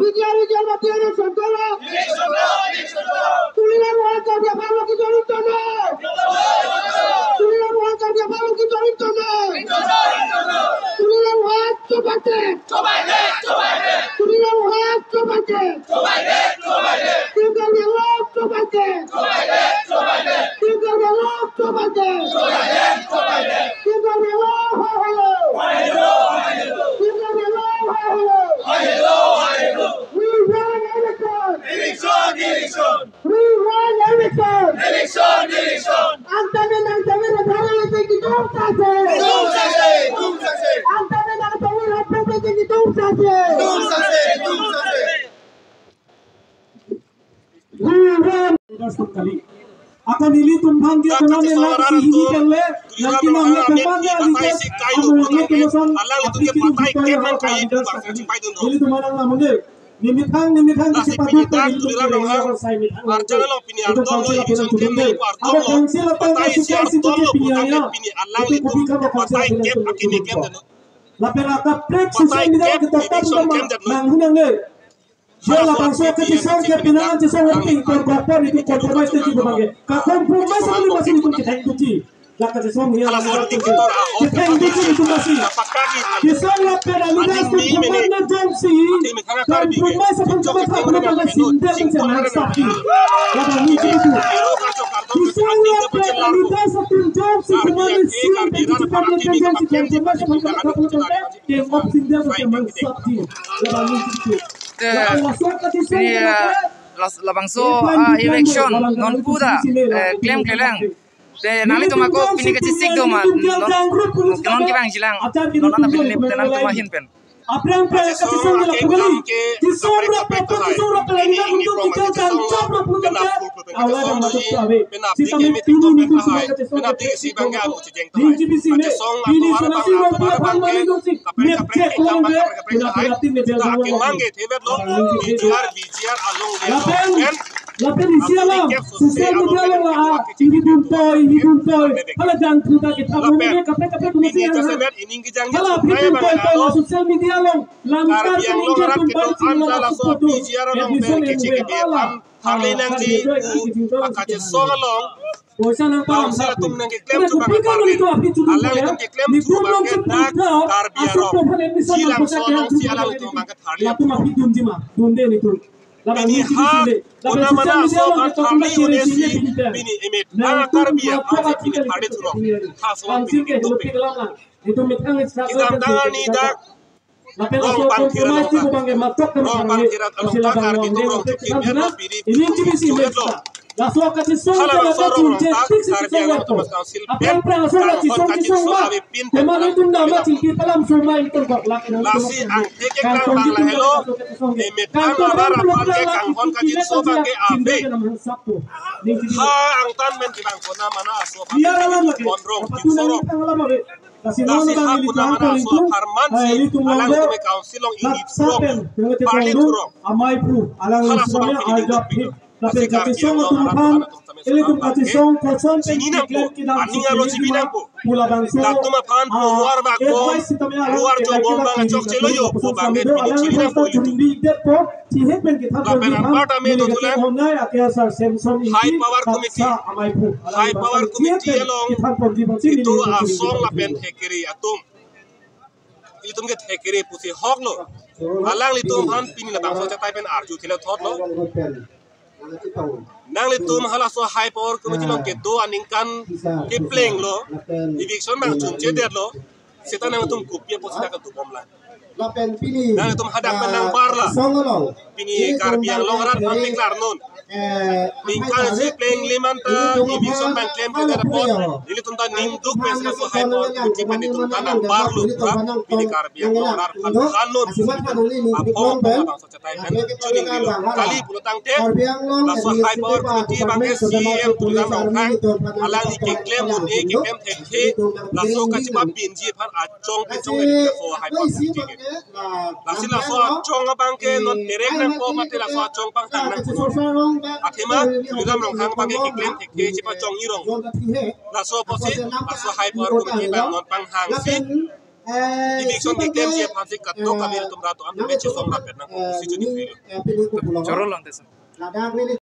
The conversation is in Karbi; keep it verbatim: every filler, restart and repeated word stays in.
Bidyarigyan mati anak santara. Tuliram Ronghang Karbi Anglong ki jorin tame. Tuliram Ronghang Karbi Anglong ki jorin tame. Tuliram Ronghang chobate. Tuliram Ronghang chobate. Team Karbi Anglong chobate. Team Karbi Anglong chobate. Team Karbi Anglong hai hello. Team Karbi Anglong hai hello. We want election. Election, election. We want election. Election, election. Angtame nangtame Radha Rani te kidum sase. Kidum sase, kidum sase. Angtame nangtame Radha Rani te kidum sase. Kidum sase, kidum sase. Leaders tum kali. Ako nelitum aphan ke Dak konon kachesong alam arat si hini atum, tengle, Tuliram nanti Ronghang namle amen pemang di ya batai leaders, si kai amu dukun ke amen, kinoson, alanglitum aphi ke kidum batai sitoi kep ya nang kai leaders tum kali. Bangsa chipai dun ro. Nelitum manang namun de. Nimithang, nimithang Lasi kisi pini padu dak tadi Tuliram Ronghang. Sai mithang. Arjan along pini Itu ardom lo, council election atum kemde tumde. Ipu ardom Council lo. Batai isi ardom lo, pini bukan ya. Pini alanglitum batai kep akini klem dano. Lapen akaprek social media kita election klem dano. Nang hunang ne. Jela bangso kachisong ke pinangan chisong ping kor kor itu compromise tadi bangke. Ka compromise ini masih itu kita ikuti. Laka chisong ya, laka chisong. Kita ikuti itu masih. Chisong lapen alidas itu kemana jongsi. Compromise apa cuma tak perlu ada sindel macam mana sapi. Laka ini itu. Chisong lapen alidas itu jongsi kemana sindel macam mana jongsi compromise apa cuma tak perlu ada. Te, ini, eh, las-, labangso, ah, election non puda, eh, klem klelang. Te nanglitum ako pini kachesik do ma, non, non kevangjilang, non ana pini te nangtum ahin pen. Aphrang aphrang kachisong la pugali. Chisong ra papa chisong ra pala ina kuntum chikal chang chap ra putum ke. Awla ra matuk ta ave. Sitame tini nitum sitame kachisong. Ning G B C me, pini sonasi rong pura phan mani dong si, mep kek long be, pura pura tin me bel long long. Lapen, lapen isi alam, social media along la, ihi dun toi, ihi dun toi, hala jangthu ta kithap mo me, kaprek kaprek mo si yang ha. Hala aphi dun toi toi la social media along, lamkar ke ningje tum bar si lo la supo tu, admission en be hala. Harle nangji, akachesong along. Poisa nang palam. Council atum nangkeklem chubang aparle. Alanglitum keklem chubang ke dak Karbi arong. Jilang solong si alanglitum bang ke harle. Latum aphi dunji ma, dunde nitum. Pini ha, kona mana aso aphan harle un-e si, pini emet, ah, Karbi aphan si pini harle thurong. Ha so pini dopik. Kedamtang arni dak Rongpangthir along ta. Rongpangthir along ta Karbi atum rong chukim ya lo, biri chukim ya lo. Hala rongso rong rong ta Karbi Anglong Autonomous Council pen kanghon kachinso ave pin pen alam chukim ya lo. Lasi angthek keklang abang lahelo, emetang abar aphan ke kanghon kachinso abang ke ave. Ha angtan men kevang kona mana aso aphan ke pon rong, pin sorong. Lasi ha kona mana aso apharman si, alanglitum council along ingni thurong, parli thurong. Hala aso abang pini dopik. Lasi Karbi Anglong arat atum tame selam abang ke chini nangpo, aning arlo chibi nangpo. Latum aphan po luar bak bom, luar jo bom abang chokche lo jo, po abang ke pini chini nangpo itum. Lapen anparta me dothulang. High Power Committee, High Power Committee along itum asong lapen thekere atum. Ilitum ke thekere pusi hok lo. Alanglitum aphan pini labangso achatai pen arju thilo thot lo. Nanglitum halaso High Power Committee along kedo aningkan kepleng lo. Eviction abang chunche det lo. Seta nangtum kopi apot seta kedo bom lang. Nangtum hadak pen nang parla. Pini Karbi Anglong arat aphan keklar non. Ningkan isi pleng limanta, eviction abang klemkledet apot. Ilitum ta ning duk pen halaso High Power Committee pen itum ta nang parlo, ha? Pini Karbi Anglong arat aphan than non. Apot labangso achatai pen choningri lo. Kali pulo tangte, laso High Power Committee abang ke C E M Tuliram Ronghang, alangli keklem un-e keklem thekthe, laso kachepabinji aphan achong kechong ke laso High Power Committee ke. Lasi laso achong abang ke non terek nangpo mate laso achong abang tang nangpo. Athema Tuliram Ronghang abang ke keklem thekthe chepachongji rong. Laso apotsi, laso High Power Committee abang non panghangsi. eh, eviction keklem si aphan si kadokave atum rat do-an pen chesong rapet nangkok pusi choningri lo. Choro lonte, sir. Ladak rally